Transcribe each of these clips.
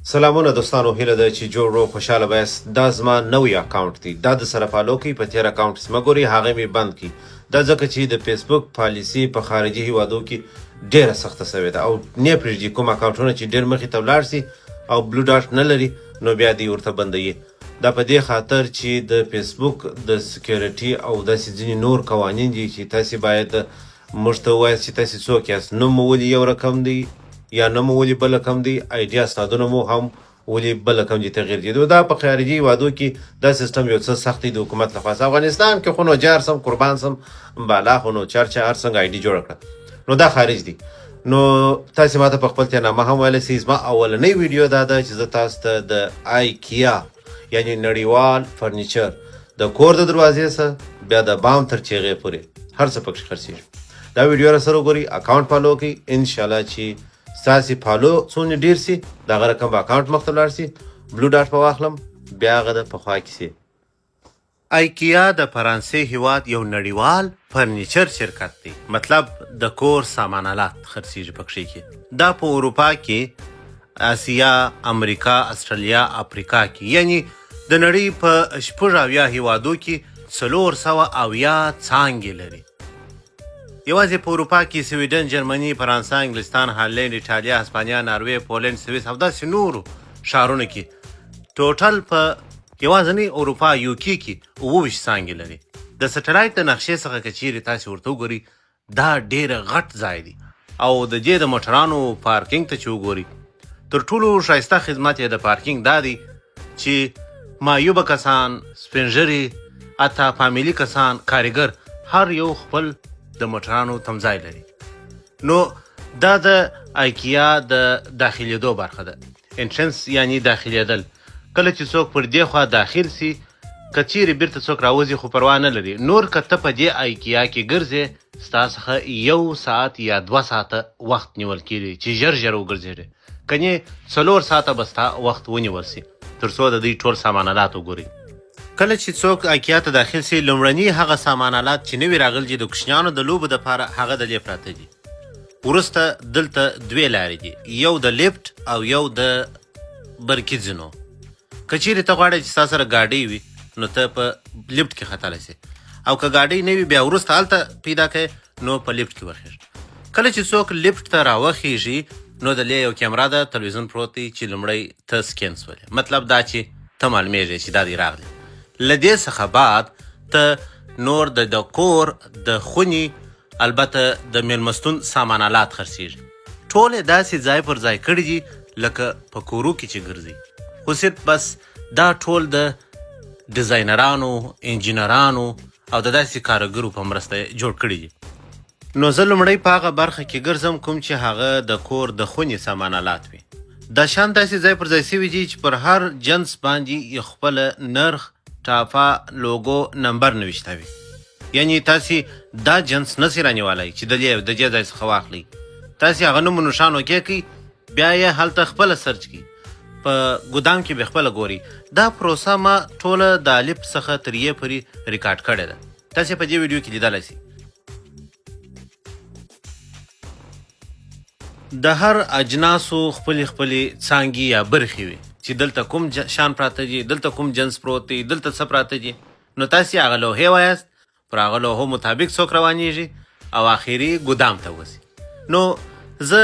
سلامونه دوستانو، هیله ده چې جوړ روغ خوشاله به یاست. دا زما نوی اکاونټ دی، دا د سره follow کړئ. په تیر اکاونټ مه ګورئ، هغه مې بند کړي. دا ځکه چې د فیسبوک پالیسي په خارجي هیوادو کې ډیره سخته شوې ده او نه پرېږدي کوم اکاونټونه چې ډیر مخې ته ولاړ سي او blue dot نه لري، نو بیا دی ورته بندوي. دا په دې خاطر چې د فیسبوک د security او داسې ځینې نور قوانین دي چې تاسې باید موږ ته ووایاست چې تاسې څوک یاست، نوم مو ولې یو رقم دی یا نوم مو ولې بل رقم دی، ID اسنادونه مو هم ولې بل رقم دي، تغییر دي. نو دا په خارجي هیوادو کې دا سیستم یو څه سخت دی د حکومت لخوا. افغانستان کې خو نو جار سم قربان سم بالا، خو نو چار چا هر څنګه ID جوړه کړه. نو دا خارج دی. نو تاسې ماته په خپل نامه هم ویلی سئ. زما اولنۍ ویډیو دا ده چې زه تاسو ته د آیکیا یعنی نړیوال فرنیچر د کور د دروازې څخه بیا د بام تر چیغې پورې هر څه پکښې خرڅېږي. دا ویډیو را سره وګورئ، اکاونټ follow کړئ. انشاءالله چې ستاسې follow څونه ډېر سي، دغه رقم به اکاونټ مخته لاړ سي، blue dot به واخلم، بیا هغه د پخوا کیسې. آیکیا د فرانسې هیواد یو نړیوال فرنیچر شرکت دی، مطلب د کور سامانالات خرڅېږي پکښې کې. دا په اروپا کې، اسیا، امریکا، استرالیا، افریقا کې، یعنی د نړۍ په 76 هیوادو کې 470 څانګې لري. یوازې په اروپا کې سویډن، جرمني، فرانسه، انګلستان، هالند، ایټالیا، هسپانیا، ناروې، پولند، سویس او داسې نورو ښارونو کې، total په یوازنۍ اروپا UK کې 27 څانګې لري. د سټلایټ د نقشې څخه که چیرې تاسې ورته وګورئ، دا ډېره غټ ځای دی. او د دې د موټرانو پارکینګ ته چې وګورئ، تر ټولو ښایسته خدمت یې د پارکینګ دا دی چې معیوبه کسان، سپین ږیري، حتی فامیلي کسان، کاریګر، هر یو خپل د موټرانو تمځای لري. نو دا د آیکیا د داخلېدو برخه ده، entrance یعنی داخلېدل. کله چې څوک پر دې خوا داخل سي، که چیرې بیرته څوک راوځي خو پروا نه لري. نور که ته په دې آیکیا کې ګرځې، ستا څخه یو ساعت یا 2 ساعته وخت نیول کېږي چې ژر ژر وګرځېږي، کنې 4 ساعته به ستا وخت ونیول سي تر څو د دوی ټول سامانالات وګوري. کله چې څوک آیکیا ته داخل سي، لومړني هغه سامانالات چې نوي راغلي دي د کوچنیانو د لوبو دپاره، هغه د لې پراته دي. وروسته دلته دوې لارې دي، یو د لیفت او یو د برقي زینو. که چیرې ته غواړې چې ستا سره ګاډۍ وي، نو ته په لیفت کې ختلی سې، او که ګاډۍ نه وي، بیا وروسته هلته پیدا کوې، نو په لیفت کې وخیږي. کله چې څوک لیفت ته راوخیږي، نو د لې یو کیمره ده، تلویزیون پروت دی چې لومړی ته scan سولې، مطلب دا چې ته معلومیږي چې دا دی راغلی. له دې څخه بعد ته نور د کور د خونې، البته د میلمستون سامانالات خرڅېږي. ټول یې داسې ځای پر ځای کړي دي لکه په کورو کې چې ګرځي، خو صرف بس دا ټول د ډیزاینرانو، انجینرانو او د داسې کارګرو په مرسته جوړ کړي دي. نو زه لومړی په هغه برخه کې ګرځم کوم چې هغه د کور د خونې سامانالات وي. دا شان داسې ځای پر ځای شوي دي چې پر هر جنس باندې خپله نرخ، ټاپه، لوګو، نمبر نوشته وي. یعنی تاسې دا جنس نسی رانیولی چې د دې ځای څخه واخلئ. تاسې هغه نوم نښان وکیکئ، بیا یې هلته خپله search کړئ، په ګودام کې به خپله ګورئ. دا پروسه ما ټوله د الف څخه تر یې پورې ریکارډ کړې ده، تاسې په دې ویډیو کې لیدلی شئ. د هر اجناسو خپلې خپلې څانګې یا برخې وي چې دلته کوم شان پراته دي، دلته کوم جنس پروت دی، دلته څه پراته دي. نو تاسې هغه لوحې وایاست، پر هغه لوحو مطابق څوک روانیږي او آخري ګودام ته وځي. نو زه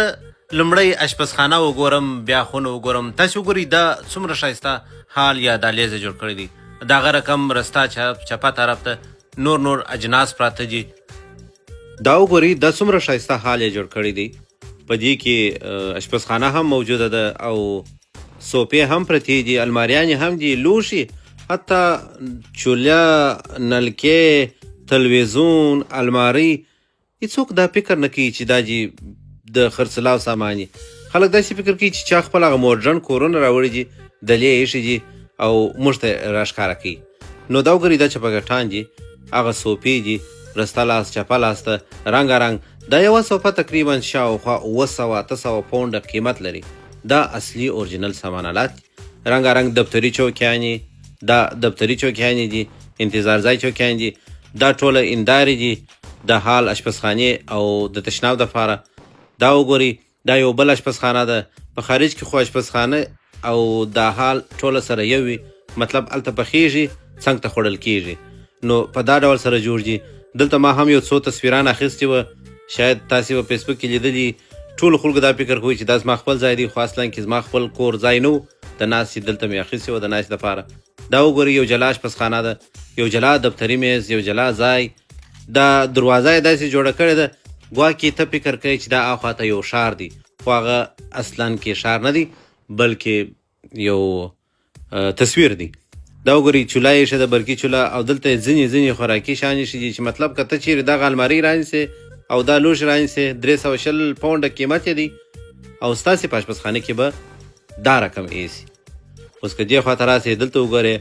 لومړی اشپزخانه وګورم، بیا خونه وګورم. تاسې وګورئ دا څومره ښایسته hall یا دهلیز یې جوړ کړی دی. دغه رقم رستا چپه طرف ته نور نور اجناس پراته دي. دا وګورئ، دا څومره ښایسته hall یې جوړ کړی دی. په دې کې اشپزخانه هم موجوده ده او صوفې هم پرتې دي، الماریانې هم دي، لوښي، حتی چوله، نلکې، تلویزیون، المارۍ. هیڅوک دا فکر نه کوي چې دا دي د خرڅلاو سامان دي. خلک داسې فکر کوي چې چا خپل هغه موډرن کورونه راوړي دي، دلې ایښي دي او موږ ته راښکاره کوي. نو دا وګورئ، دا چپګټان دي، هغه صوفې دي، رسته لاس چپه لاس ته رنګارنګ. دا یوه صوفه تقریبا شاوخوا 700 800 پونډه قیمت لري. دا اصلي original سامانالات دي. رنګارنګ دفتري چوکیانې، دا دفتري چوکیانې دي، انتظار ځای چوکیانې دي. دا ټوله اندارې دي د hall، اشپزخانې او د تشناب دپاره. دا وګورئ، دا یو بل اشپزخانه ده. په خارج کې خو اشپزخانه او دا هال ټوله سره یو وي، مطلب هلته پخېږي، څنګ ته خوړل کېږي، نو په دا ډول سره جوړ دي. دلته ما هم یو څو تصویران اخیستي وه، شاید تاسې په فیسبوک کې لیدلي. ټولو خلکو دا فکر کوي چې دا زما خپل ځای دی، خو اصلا کې زما خپل کور ځای نه و د ناستې، دلته مې اخیستې وه د ناستې دپاره. دا وګورئ، یو جلا آشپزخانه ده، یو جلا دفتري میز، یو جلا ځای. دا دروازه یې داسې جوړه کړې ده ګواکې ته فکر کوې چې دا اخوا ته یو ښار دی، خو هغه اصلا کې ښار نه دی، بلکې یو تصویر دی. دا وګورئ، چوله یې ښه ده، برقي چوله، او دلته یې ځینې ځینې خوراکي شیان ایښي دي چې مطلب که ته چیرې دغه المارۍ رانیسې او دا لوښي رانیسې، 320 پونډه قیمت یې دی، او ستاسې په آشپزخانه کې به دا رقم ایسي. اوس که دې خواته راسې، دلته وګورې،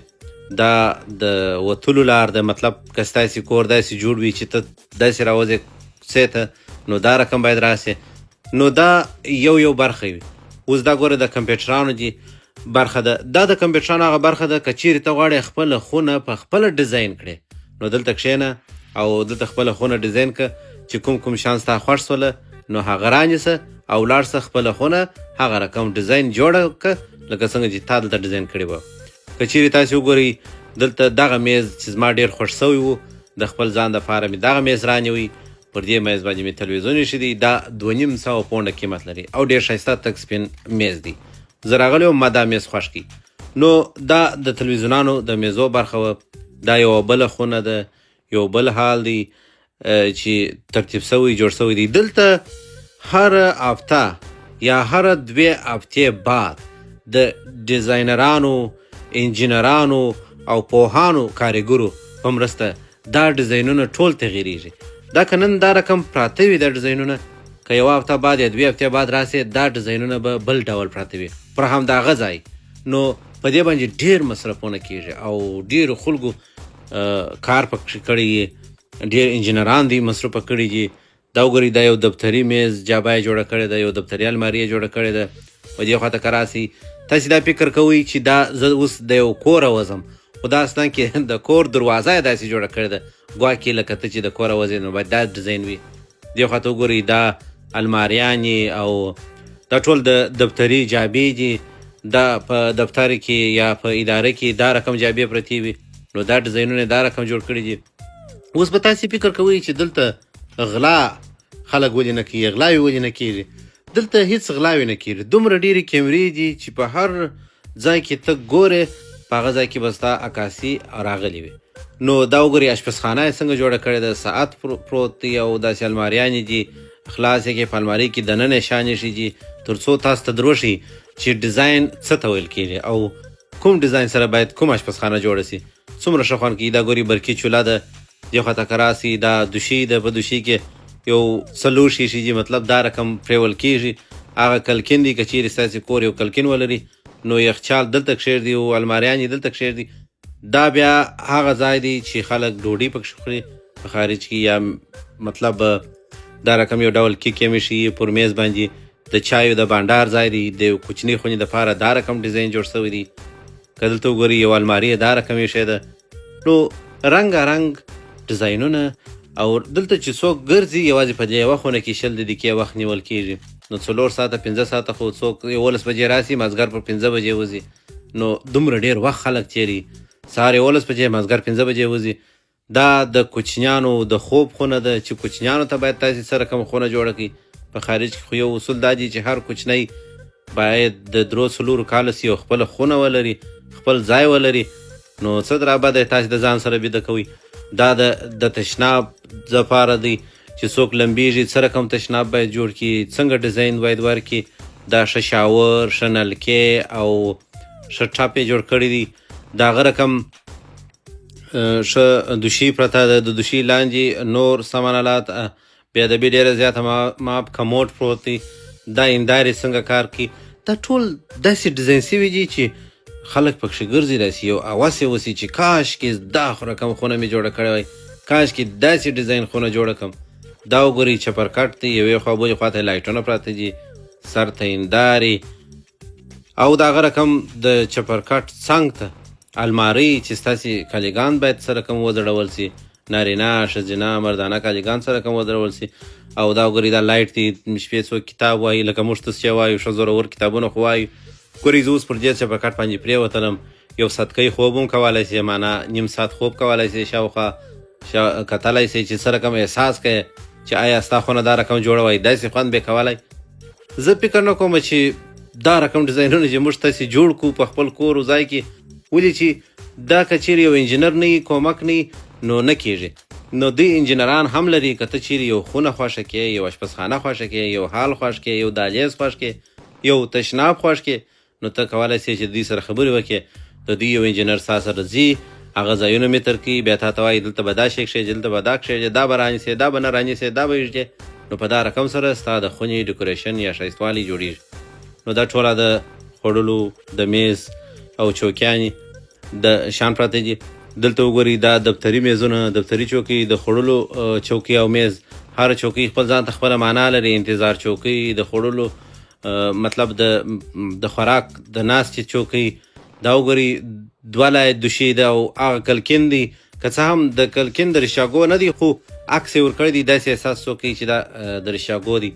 دا د وتلو لار ده. مطلب که ستاسې کور داسې جوړ وي چې ته داسې راوځې کوڅې ته، نو دا رقم باید راسې. نو دا یو یو برخه وي. اوس دا ګوره، د کمپیوټرانو دي برخه ده، دا د کمپیوټرانو هغه برخه ده. که چیرې ته غواړې خپله خونه په خپله ډیزاین کړې، نو دلته کښېنه او دلته خپله خونه ډیزاین که، چې کوم کوم شیان ستا خوښ سوله نو هغه رانیسه او لاړ سه، خپله خونه هغه رقم ډیزاین جوړه که لکه څنګه چې تا دلته ډیزاین کړې وه. که چیرې تاسې وګورئ، دلته دغه میز چې زما ډېر خوښ سوی و، د خپل ځان دپاره مې دغه میز رانیوی. پر دې میز باندې مې تلویزیون ایښی دی. دا 250 پونډه قیمت لري او ډېر ښایسته تک سپین میز دی. زه راغلی وم، ما دا میز خوښ کړي. نو دا د تلویزیونانو د میزو برخه وه. دا یوه بله خونه ده، یو بل حال دی چې ترتیب سوی جوړ سوی دی. دلته هر هفته یا هر دوې هفتې بعد د ډیزاینرانو، انجینرانو او پوهانو کاریګرو په مرسته دا ډیزاینونه ټول تغیریږي. دا که نن دا رقم پراته وي دا ډیزاینونه، که یوه هفته بعد یا دوې هفتې بعد راسې، دا ډیزاینونه به بل ډول پراته وي پر همداغه ځای. نو په دې باندې ډېر مصرفونه کیږي او ډېرو خلکو کار پکښې کړی، ډېر انجینران دی مصروفه کړي دي. دا وګورئ، دا یو دفتري میز جابه یې جوړه کړې ده، یو دفتري الماري یې جوړه کړې ده. په دې خواته که راسئ، تاسې دا فکر کوئ چې دا زه اوس د یو کوره وځم، خو دا اصلا کې د کور دروازه یې داسې جوړه کړې ده ګواکې لکه ته چې د کوره وځې نو باید دا ډیزاین وي. دې خواته وګورئ، دا الماریانې او دا ټول د دفتري جابې دي. دا په دفتر کې یا په اداره کې دا رقم جابې پرتې وي، نو دا ډیزاینونه دا رقم جوړ کړي دي. اوس به تاسې فکر کوئ چې دلته غلا خلک ولې نه کوي، غلاوې ولې نه کیږي؟ دلته هیڅ غلاوې نه کیږي. دومره ډېرې کیمرې دي چې په هر ځای کې ته ګورې، په هغه ځای کې به ستا عکاسي راغلې وي. نو دا وګورئ، آشپزخانه یې څنګه جوړه کړې ده. ساعت پروت دی او داسې الماریانې دي، خلاصې کې په المارۍ کې دننه شیان ایښي دي، تر څو تاسو ته دروښي چې ډیزاین څه ته ویل کیږي او کوم ډیزاین سره باید کوم آشپزخانه جوړه سي. څومره ښه خوند کوي. دا ګوري، برقي چوله ده. دې خواته که راسئ، دا دوشي ده، په دوشي کې یو څه لوښي ایښي دي، مطلب دا رقم پرېول کیږي. هغه کلکین دی، که چیرې ستاسې کور یو کلکین ولري نو یخچال دلته کښېږدي او الماریانې دلته کښېږدي. دا بیا هغه ځای دی چې خلک ډوډۍ پکښې خوري په خارج کې، یا مطلب دا رقم یو ډول کیک یې ایښي پر میز باندې. د چایو د بانډار ځای دی. د یو کوچني خونې دپاره دا رقم ډیزاین جوړ شوی دی. که دلته وګورئ، یو الماري یې دا رقم ایښې ده. نو رنګارنګ ډیزاینونه، او دلته چې څوک ګرځي، یوازې په دې یوه خونه کې 20 دقیقې وخت نیول کیږي. نو 4 ساعته، 5 ساعته، خو څوک 11 بجې راسي، مازدیګر پر 5 بجې وځي. نو دومره ډېر وخت خلک تېروي، سهار 11 بجې، مازدیګر 5 بجې وځي. دا د کوچنیانو د خوب خونه ده چې کوچنیانو ته باید تاسې څه رقم خونه جوړه کړئ. په خارج کې خو یو اصول دا دی چې هر کوچنی باید د درو څلورو کالو سي او خپله خونه ولري، خپل ځای ولري. نو څه درابه دی تاسې د ځان سره بیده کوئ. دا د تشناب دپاره دی چې څوک لمبیږي، څه رقم تشناب باید جوړ کړي، څنګه ډیزاین باید ورکړي. دا ښه شاور، ښه نلکې او ښه ټپ یې جوړ کړی دی. د هغه رقم ښه دوشي پرته ده، د دوشي لاندې نور سامان الات، بې ادبي ډېره زیاته، ماپ کموټ پروت دی. دا هندارې څنګه کار کوي، دا ټول داسې ډیزاین شوي دي چې خلک پکښې ګرځي، داسې یو هوس یې وسي چې کاش کې دا رقم خونه مې جوړه کړې وای، کاش کې داسې ډیزاین خونه جوړه کړم. دا وګورئ، چپرکټ دی، یوې خوا بلې خوا ته لایټونه پراته دي، سر ته هندارې، او د هغه رقم د چپرکټ څنګ ته المارۍ چې ستاسې کالیګان باید څه رقم وځړول سي، نارینه، ښځینه، مردانه کالیګان څه رقم وځړول سي. او دا وګورئ، دا لایټ دی، شپې څوک کتاب وایي، لکه موږ ته چې وایو، ښه زورور کتابونه خو وایو. ګورئ زه اوس پر دې چپرکټ باندې پرېوتلم، یو ساعتکی خوب هم کولی شې، معنا نیم ساعت خوب کولی شې، شاوخوا کتلی شې چې څه رقم احساس کوې چې آیا ستا خونه دا رقم جوړه وای، داسې خوند به کولی. زه فکر نه کوم چې دا رقم ډیزاینونه چې موږ تاسې جوړ کړو په خپل کور او ځای کې، ولې چې دا که چیرې یو انجینر نه وي، کومک نه وي، نو نه کیږي. نو دوی انجینران هم لري، که ته چیرې یو خونه خوښه کړې، یو اشپزخانه خوښه کړې، یو هال خوښ کړې، یو دهلیز خوښ کړې، یو تشناب خوښ کړې، نو ته کولی شې چې دوی سره خبرې وکړې. د دوی یو انجینر ستا سره ځي، هغه ځایونه متر کوي، بیا تا ته وایي دلته به دا شی کښېږدې، دلته به دا کښېږدې، دا به رانیسې، دا به نه رانیسې، دا به ایږدې. نو په دا رقم سره ستا د خونې ډیکوریشن یا ښایستوالی جوړیږي. نو دا ټوله د خوړلو د میز او چوکیانې د شان پراته دي. دلته وګورئ دا دفتري میزونه، دفتري چوکۍ، د خوړلو چوکۍ او میز. هره چوکۍ خپل ځان ته خپله معنا لري. انتظار چوکۍ، د خوړلو مطلب د خوراک د ناستې چوکۍ. دا وګورئ دوه لایه دوشې ده او هغه کلکین دی، که څه هم د کلکین د رشاګو نه دی، خو عکس یې ورکړی دی، داسې احساس څوک کوي چې دا د رشاګو دی.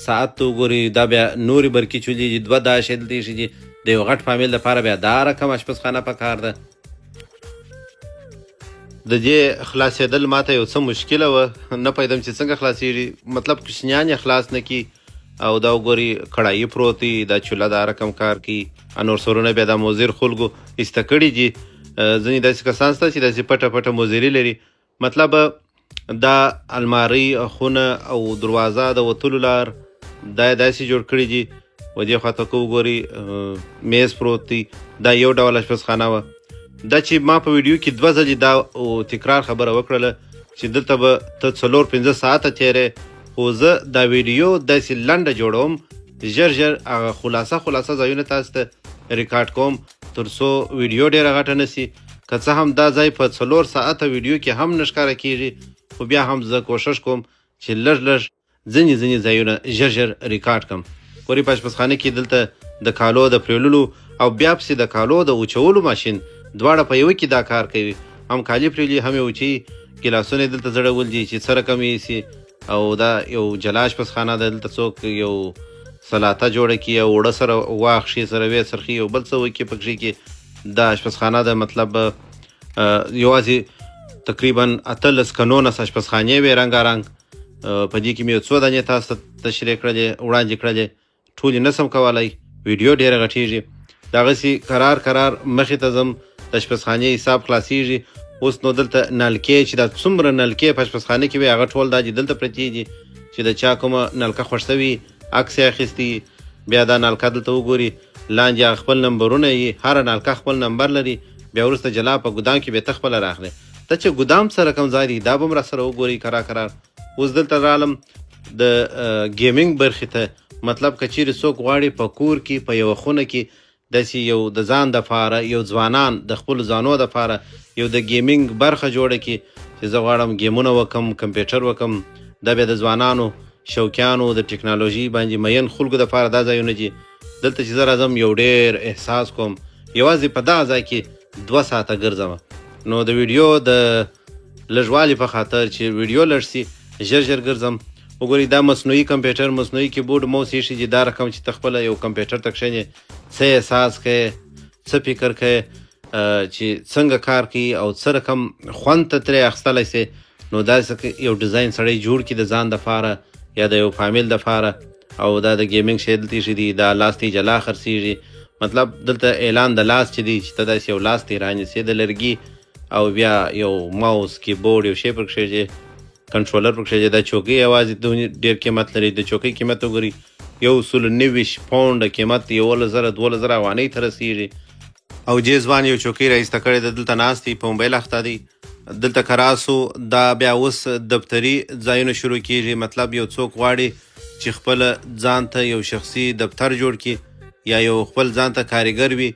ساعت ته وګورئ، دا بیا نورې برقي چولې دي، دوه دا شی دلته ایښي دي. د یو غټ فامیل لپاره بیا دا رقم اشپزخانه پکار ده. د دې خلاصېدل ماته یو څه مشکله وه، نه پوهېدم چې څنګه خلاصېږي، مطلب کوچنیان یې خلاص نه کړي. او دا وګورئ کړایي پروت دی، دا چوله دا رقم کار کوي. نور سرونه بیا دا موزیر خلکو ایسته کړي دي. ځینې داسې کسان شته چې داسې پټه پټه موزیري لري. مطلب دا المارۍ، خونه او دروازه د وتلو لار دا یې داسې جوړ کړي دي. و دې خوا ته که وګورئ میز پروت دی، دا یو ډول اشپزخانه وه. دا چې ما په ویډیو کې دوه ځلې دا تکرار خبره وکړله چې دلته به ته 4-5 ساعته تېرې، خو زه دا ویډیو داسې لنډه جوړوم، ژر ژر هغه خلاصه خلاصه ځایونه تاسو ته ریکارډ کوم تر څو ویډیو ډېره غټه نه سي. که څه هم دا ځای په 4 ساعته ویډیو کې هم نه ښکاره کېږي، خو بیا هم زه کوښښ کوم چې لږ لږ ځینې ځینې ځایونه ژر ژر ریکارډ کړم. ګورئ په اشپزخانه کې دلته د کالو د پرېللو او بیا پسې د کالو د وچولو ماشین دواړه په یوه کې دا کار کوي، هم کالي پرېلي هم یې وچوي. ګیلاسونه یې دلته ځړول دي چې څه رقم یې ایسي. او دا یو جلا اشپزخانه ده، دلته څوک یو سلاته جوړه کړي او اوړه سره واخښي، سره ویې څرخي، یو بل څه وکړي پکښې کې. دا اشپزخانه ده، مطلب یوازې تقریبا 18 که 19 اشپزخانې وې رنګارنګ. په دې کې مې یو څو دانې تاسو ته تشریح کړلې، وړاندې کړلې، ټولې نه سم کولی، ویډیو ډېره غټېږي. دغسې کرار کرار مخې ته ځم، د اشپزخانې حساب خلاصېږي. اوس نو دلته نلکې چې دا څومره نلکې په اشپزخانه کې وي هغه ټول دا دي دلته پرتې دي، چې د چا کومه نلکه خوښ سوي عکس یې اخیستی، بیا دا نلکه دلته وګوري، لاندې هغه خپل نمبرونه یي، هره نلکه خپل نمبر لري. بیا وروسته جلا په ګدام کې بیا ته خپله راغلې، ته چې ګدام څه رقم ځای دی دا به هم راسره وګورئ کرار کرار. اوس دلته رالم د ګیمینګ برخې ته، مطلب که چیرې څوک غواړي په کور کې په یوه خونه کې داسې یو د ځان دپاره، یو ځوانان د خپلو ځانو دپاره یو د ګیمینګ برخه جوړه کړي چې زه غواړم ګیمونه وکم، کمپیوټر وکم، دا بیا د ځوانانو شوقیانو د ټکنالوژي باندې مین خلکو دپاره دا ځایونه دي. دلته چې زه راځم یو ډېر احساس کوم، یوازې په دغه ځای کې 2 ساعته ګرځم. نو د ویډیو د لږوالي په خاطر چې ویډیو لږ سي ژر ژر ګرځم. وګورئ دا مصنوعي کمپیوټر، مصنوعي کیبورډ، موس ایښي دي. دا رقم چې ته خپله یو کمپیوټر ته کښېنې څه احساس کوې، څه فکر کوې چې څنګه کار کوي او څه رقم خوند ته ترې اخیستلی سې. نو داسې یو ډیزاین سړی جوړ کړي د ځان دپاره یا د یو فامیل دپاره. او دا د ګیمینګ شی دلته ایښي دي، دا لاس ته جلا خرڅېږي. مطلب دلته اعلان د لاس چې دی چې ته داسې یو لاس ته رانیسې د لرګي او بیا یو ماوس کیبورډ یو شی پر کښېږدې، کنټرولر پر کښېږدې. دا چوکۍ یوازې دونې ډېر قیمت لري، د چوکۍ قیمت وګورئ 129 پونډه قیمت، 11,000 12,000 افغانۍ ته رسېږي. او دې ځوان یو چوکۍ را ایسته کړې ده، دلته ناست دی په موبایل اخته دی. دلته که راسو دا بیا اوس دفتري ځایونه شروع کیږي. مطلب یو څوک غواړي چې خپل ځان ته یو شخصي دفتر جوړ کړي یا یو خپل ځان ته کاریګر وي،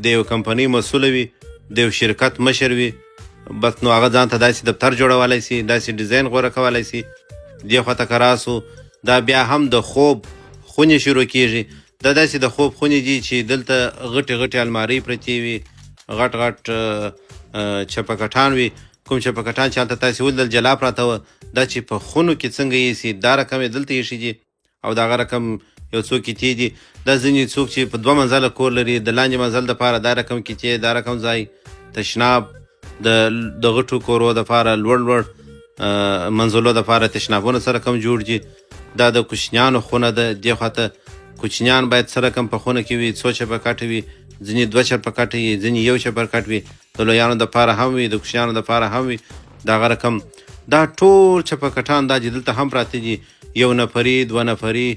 د یو کمپنۍ مسؤل وي، د یو شرکت مشر وي، بس نو هغه ځان ته داسې دفتر جوړولی سي، داسې ډیزاین غوره کولی سي. دې خوا ته که راسو دا بیا هم د خوب خونې شروع کیږي. دا داسې د خوب خونې دي چې دلته غټې غټې المارۍ پرتې وي، غټ غټ چپکټان وي. کوم چپکټان چې هلته تاسې ولیدل جلا پراته وه، دا چې په خونو کې څنګه ایسي دا رقم یې دلته ایښي دي. او دغه رقم یو څو قطعې دي. دا ځینې څوک چې په دوه منزله کور لري، د لاندې منزل دپاره دا رقم کیچې، دا رقم ځای، تشناب د د غټو کورو دپاره لوړ لوړ منزلو دپاره تشنابونه سره کم جوړ دي. دا د کوچنیانو خونه ده. دې خواته کوچنیان باید څه رقم په خونه کې وي، څو چپرکټه وي، ځینې دوه چپرکټه وي، ځینې یو چپرکټ وي، د لویانو دپاره هم وي، د کوچنیانو دپاره هم وي. دغه رقم دا ټول چپرکټان دا چې دلته هم پراته دي، یو نفري دوه نفري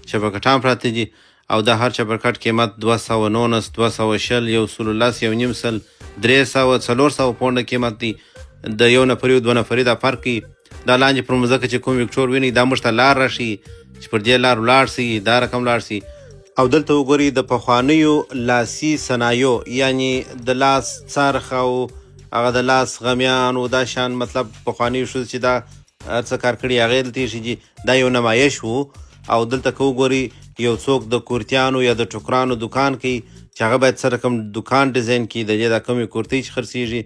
چپرکټان پراته دي. او د هر چپرکټ قیمت 219، 220، 110، 150، 300، 400 پونډه قیمت دی. د یو نفري او دوه نفري دا فرق کوي. دا لاندې پر مځکه چې کوم وکټور وینئ، دا موږ ته لار راښيي چې پر دې لار ولاړ سئ، دا رقم لاړ سئ. او دلته وګورئ د پخوانیو لاسي صنایعو، یعنی د لاس څرخ او هغه د لاس غمیان او دا شان، مطلب پخوانیو ښځو چې دا هر څه کار کړي هغې دلته ایښي دي. دا یو نمایش و. او دلته که وګورئ یو څوک د کورتیانو یا د ټوکرانو دکان کوي چې هغه باید څه رقم دکان ډیزاین کړي، د دې دا کومې کورتۍ چې خرڅېږي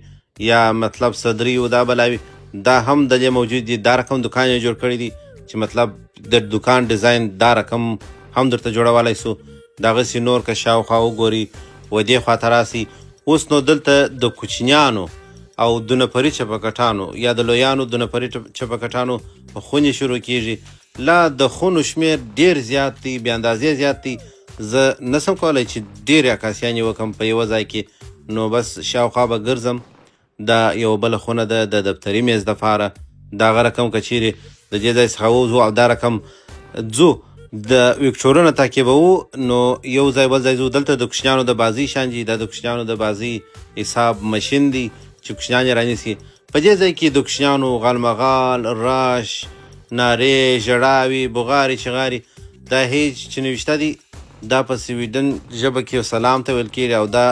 یا مطلب صدري او دا بلاوي، دا هم د دې موجود دي. دا رقم دکان یې جوړ کړی دی چې مطلب د دکان ډیزاین دا رقم هم درته جوړولی سو. دغسې نور که شاوخوا وګورئ و دې خواته راسئ. اوس نو دلته د کوچنیانو او د نفري چپکټانو یا د لویانو د نفري چپکټانو خونې شروع کیږي. لا د خونو شمېر ډېر زیات دی، بې اندازې زیات دی. زه نسم کولی چې ډېرې عکاسیانې وکړم په یوه ځای کې، نو بس شاوخوا به ګرځم. دا یوه بله خونه ده د دفتري میز دپاره. دغه رقم که چیرې د دې ځای څخه ووځو او دا رقم ځو د وکټورونه تعقیبوو، نو یو ځای بل ځای ځو. دلته د کوچنیانو د بازۍ شان دي. دا د کوچنیانو د بازۍ حساب ماشین دی چې کوچنیان یې رانیسي. په دې ځای کې د کوچنیانو غالمغال، راش، نارې، ژړاوي، بغارې، چغارې. دا هیج چې نوشته دی دا په سویډن ژبه کې سلام ته ویل کېږي. او دا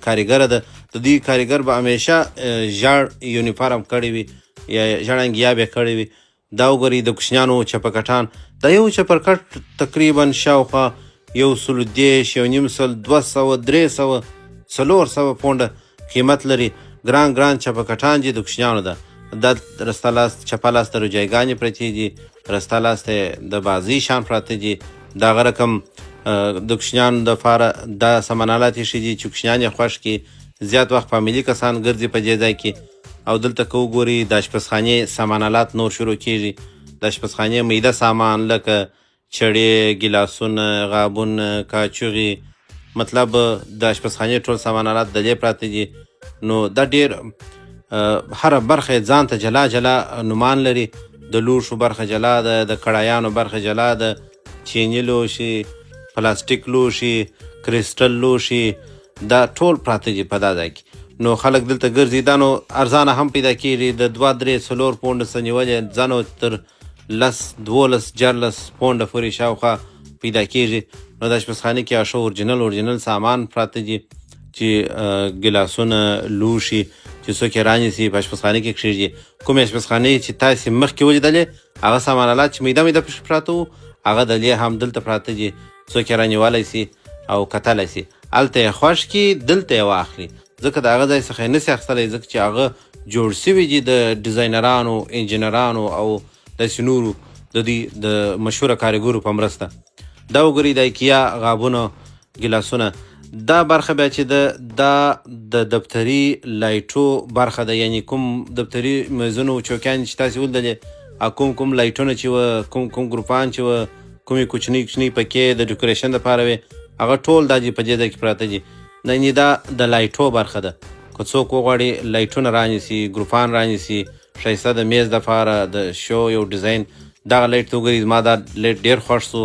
کاریګره ده. د دوی کاریګر به همیشه ژړ یونیفارم کړی وي یا ژړ انګیا به کړی وي. دا وګورئ د کوچنیانو چپکټان. دا یو چپرکټ تقریبا شاوخوا 130، 150، 200، 300، 400 پونډه قیمت لري. ګران ګران چپکټان دي د کوچنیانو ده. دا رسته لاس چپه لاس ته رجایګانې پرتې دي، رسته لاس ته د بازۍ شان پراته دي. دغه رقم د کوچنیانو دپاره دا سامان آلات ایښي دي چې کوچنیان یې خوښ کړي. زیات وخت فامیلي کسان ګرځي په دې ځای کې. او دلته که وګورئ د اشپزخانې سامان آلات نور شروع کیږي. د اشپزخانې میده سامان لکه چړې، ګیلاسونه، غابونه، کاچوغې، مطلب د اشپزخانې ټول سامان آلات د دې پراته دي. نو دا ډېر هره برخه یې ځان ته جلا جلا نومان لري. د لوښو برخه جلا ده، د کړایانو برخه جلا ده، چیني لوښي، پلاستیک لوښي، کریسټل لوښي، دا ټول پراته دي په دا ځای کې. نو خلک دلته ګرځي. دا نو ارزانه هم پیدا کیږي، د 2، 3، 4 پونډه څخه نیولې ځانو تر 10، 12، 13 پونډه پورې شاوخوا پیدا کیږي. نو د اشپزخانې کې ښه اورجینل اورجینل سامان پراته دي چې ګیلاسونه، لوښي چې څوک یې رانیسي په اشپزخانې کې کښېږدي. کومې اشپزخانې چې تاسې مخکې ولیدلې هغه سامان آلات چې میده میده پکښې پراته وو هغه د لې هم دلته پراته دي. څوک یې رانیولی سي او کتلی سي، هلته یې خوښ کړي دلته یې واخلي، ځکه د هغه ځای څخه یې نسي اخیستلی، ځکه چې هغه جوړ سوي دي د ډیزاینرانو، انجینرانو او داسې نورو د دوی د مشهوره کاریګرو په مرسته. دا وګورئ د ایکیا غابونه، ګیلاسونه. دا برخه بیا چې ده دا د دفتري لایټو برخه ده، یعنی کوم دفتري میزونو چوکیان چې تاسې ولیدلې، کوم کوم لایټونه چې وه، کوم کوم ګروپان چې وه، کومې کوچنۍ کوچنۍ پکې د ډیکوریشن دپاره وې، هغه ټول دا دي په دې ځای کې پراته دي. یعنی دا د لایټو برخه ده. که څوک وغواړي لایټونه رانیسي، ګروپان رانیسي، ښایسته د میز دپاره د شو یو ډیزاین. دغه لایټ ته وګورئ، زما دا لایټ ډېر خوښ سو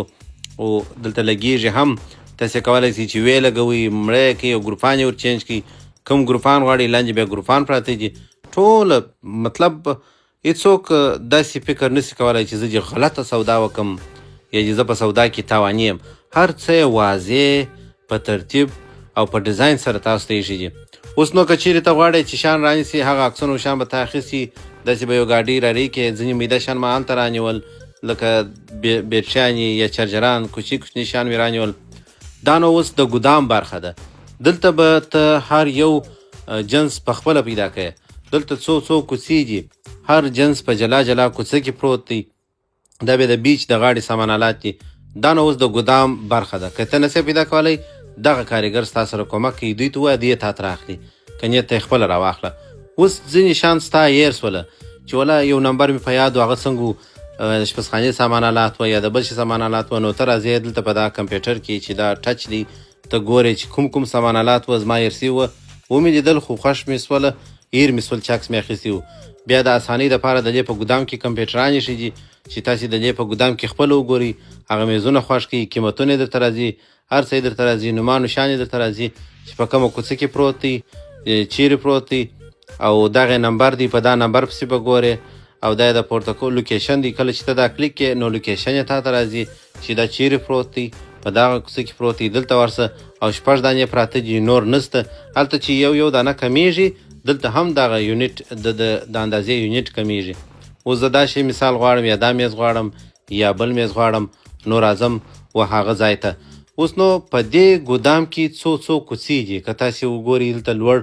او دلته لګېږي هم. تاسې کولی سئ چې ویې لګوئ، مړه یې کړئ او ګروپان یې ور چینج کړئ. کوم ګروپان غواړئ لاندې بیا ګروپان پراته دي ټول. مطلب هیڅوک داسې فکر نسي کولی چې زه دې غلطه سودا وکم یا دې زه په سودا کې تاواني یم. هر څه یې واضح په ترتیب او په ډیزاین سره تاسو ته ایښي دي. اوس نو که چیرې ته غواړې چې شیان رانیسي، هغه عکسونه شیان به تا اخیستي، داسې به یو ګاډۍ راري کې. ځینې میده شیان ما هلته رانیول لکه بیټریانې یا چارجران، کوچني کوچني شیان مې رانیول. دا نو اوس د ګودام برخه ده. دلته به ته هر یو جنس په خپله پیدا کوې. دلته څو څو کوڅې دي، هر جنس په جلا جلا کوڅه کې پروت دی. دا بیا د بیچ د غاړې سامان آلات دي. دا نو اوس د ګودام برخه ده، که ته نسې پیدا کولی دغه کاریګر ستا سره کومک کوي، دوی ته ووایه دوی یې تاته راخلي، که نه ته یې خپله راواخله. اوس ځینې شیان ستا هېر سوله چې ولا یو نمبر مې په یاد و، هغه څنګه و، د اشپزخانې سامان الات وه یا د بل شي سامان الات وه، نو ته راځې دلته په دا کمپیوټر کې چې دا ټچ دی ته ګورې چې کوم کوم سامان الات وه، زما هېر سوي وه، ومې لیدل خو خوښ مې سوله، هېر مې سول چې عکس مې اخیستی و. بیا د اسانۍ دپاره د دې په ګودام کې کمپیوټران ایښي دي چې تاسې د دې په ګودام کې خپله وګورئ، هغه میزونه خوښ کړئ، قیمتونه یې درته راځي، هر څه یې درته راځي، نومان نشان یې درته راځي چې په کومه کوڅه کې پروت دی، چیرې پروت دی، او دغه نمبر دی، په دا نمبر پسې به ګورې، او دا یې د پورته کو لوکیشن دی، کله چې ته دا کلیک کې نو لوکیشن یې تاته راځي چې دا چیرې پروت دی، په دغه کوڅه کې پروت دی، دلته ورسه، او شپږ دانې پراته دي، نور نشته. هلته چې یو یو دانه کمیږي دلته هم دغه یونټ د اندازې یونټ کمیږي. اوس زه دا شی مثال غواړم، یا دا میز غواړم یا بل میز غواړم، نو راځم و هغه ځای ته. اوس نو په دې ګودام کې څو څو کوڅې دي، که تاسې وګورئ دلته لوړ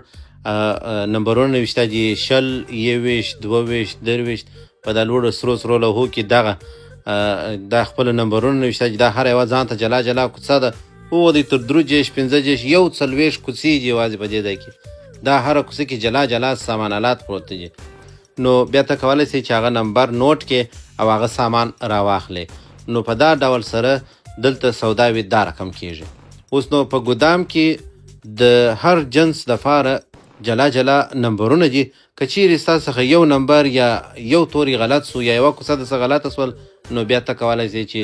نمبرونه نوشته دي، 20، 21، 22، 23، په دا لوړو سرو سرو لوحو کې دغه دا خپل نمبرونه نوشته دي. دا هر یوه ځان ته جلا جلا کوڅه ده. هو دی تر 23، 35، 41 کوڅې دي یوازې په دې ځای کې. دا هره کوڅه کې جلا جلا سامان الات پروت دي. نو بیا ته کولی شې چې هغه نمبر نوټ کې او هغه سامان راواخلې. نو په دا ډول سره دلته سوداوې دا رقم کیږي. اوس نو په ګودام کې د هر جنس دپاره جلا جلا نمبرونه دي. که چیرې ستا څخه یو نمبر یا یو توری غلط سو یا یوه کوڅه درڅخه غلطه سول، نو بیا ته کولی شې چې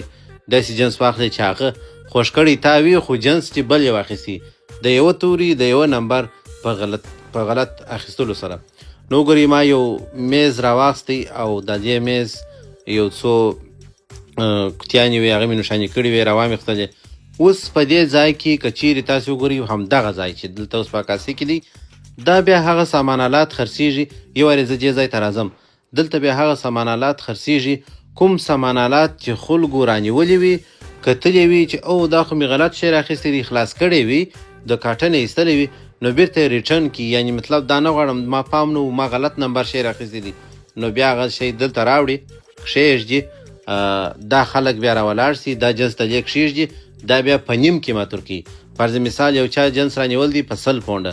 داسې جنس واخلې چې هغه خوښ کړی تا وي، خو جنس چې بل یې واخیستی د یوه توري د یوه نمبر په غلط اخیستلو سره. نو وګورئ ما یو میز راواخیستی او د دې میز یو څو کوتیانې وې، هغه مې نښانې کړې وې، راوامې اخیستلې. اوس په دې ځای کې که چیرې تاسې وګورئ همدغه ځای چې دلته اوس په عکاسي کې دی، دا بیا هغه سامان الات خرڅېږي. یو وارې زه دې ځای ته راځم، دلته بیا هغه سامان الات خرڅېږي کوم سامان الات چې خلکو رانیولي وي، کتلي وي چې او دا خو مې غلط شی راخیستی دی، خلاص کړی وي، د کاټن یې ایستلی وي، نو بیرته یې ریټرن کړي. یعنې مطلب دا نه غواړم، ما پام نه و، ما غلط نمبر شی راخیستی دی، نو بیا هغه شی دلته راوړي کښېږدي. دا خلک بیا راولاړ سي، دا جنس ته دې کښېږدي، دا بیا په نیم قیمت ورکوي. فرض مثال یو چا جنس رانیول دی په 100 پونډه،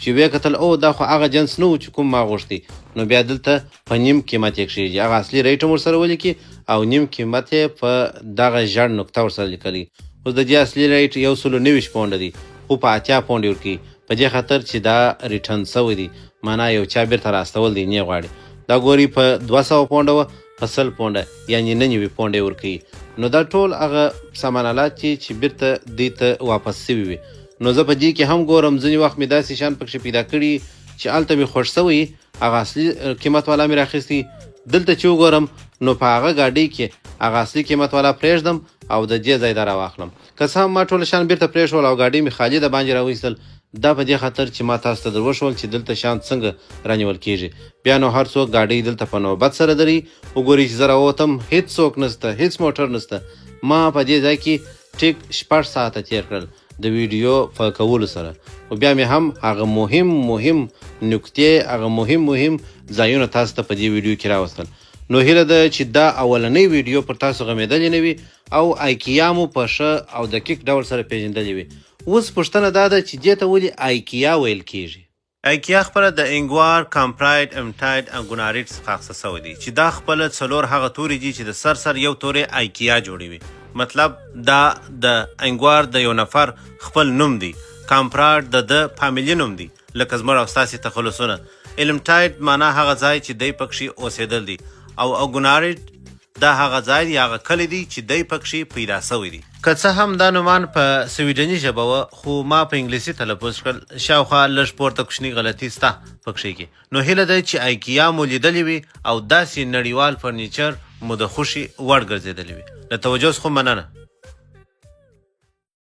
چې ویې کتل او دا خو هغه جنس نه و چې کوم ما غوښتی، نو بیا دلته په نیم قیمت یې کښېږدي، هغه اصلي ریټ هم ورسره ولیکي او نیم قیمت یې په دغه ژړ نقطه ورسره لیکلی. اوس د دې اصلي ریټ 129 پونډه دی، خو په 80 پونډ یې ورکوي، په دې خاطر چې دا ریټرن سوی دی، معنا یو چا بیرته راستول دی، نه غواړي. دا ګوري په 200 پونډه وه، په 100 پونډه یعنې 99 پونډه یې ورکوي. نو دا ټول هغه سامان الات دي چې بیرته دوی ته واپس سوي وي. نو زه په دې کې هم ګورم، ځینې وخت مې داسې شیان پکښې پیدا کړي چې هلته مې خوښ سوی، هغه اصلي قیمت والا مې راخیستی، دلته چې وګورم نو په هغه ګاډۍ کې هغه اصلي قیمت والا پرېږدم او د دې ځای دا راواخلم. که څه هم ما ټول شیان بیرته پرېښول او ګاډۍ مې خالي د باندې راوایستل، دا په دې خاطر چې ما تاسو ته در وښول چې دلته شیان څنګه رانیول کیږي. بیا نو هر څوک ګاډۍ دلته په نوبت سره دري. وګورئ چې زه راووتم، هیڅ څوک نشته، هیڅ موټر نشته. ما په دې ځای کې ټیک 6 ساعته تېر کړل د ویډیو په کولو سره، خو بیا مې هم هغه مهم مهم نکتې، هغه مهم مهم ځایونه تاسو ته په دې ویډیو کې راوستل. نو هیله ده چې دا اولنۍ ویډیو پر تاسو غمېدلې نه وي او آیکیا مو په ښه او دقیق ډول سره پېژندلې وي. اوس پوښتنه دا ده چې دې ته ولې آیکیا ویل کیږي؟ آیکیا خپله د انګوار، کامپراید، امټاید او ګوناریډ څخه اخیستل شوی دی، چې دا خپله 4 هغه توري دي چې د سر سر یو توری آیکیا جوړوي. مطلب دا د انګوار د یو نفر خپل نوم دی، کامپراید د ده فامیلي نوم دی، لکه زموږ او ستاسې تخلصونه. المټاید معنا هغه ځای چې دی پکښې اوسېدل دی، او اګوناریډ دا هغه ځای دی، هغه کلی دی چې دی پکښې پیدا شوی دی. که څه هم دا نومان په سویډني ژبه وه، خو ما په انګلیسي تلفظ کړل، شاوخوا لږ پورته کوچنۍ غلطي سته پکښې کې. نو هیله ده چې آیکیا مو لیدلې وي او داسې نړیوال فرنیچر مو د خوښې وړ ګرځېدلې وي. له توجه څخه مننه.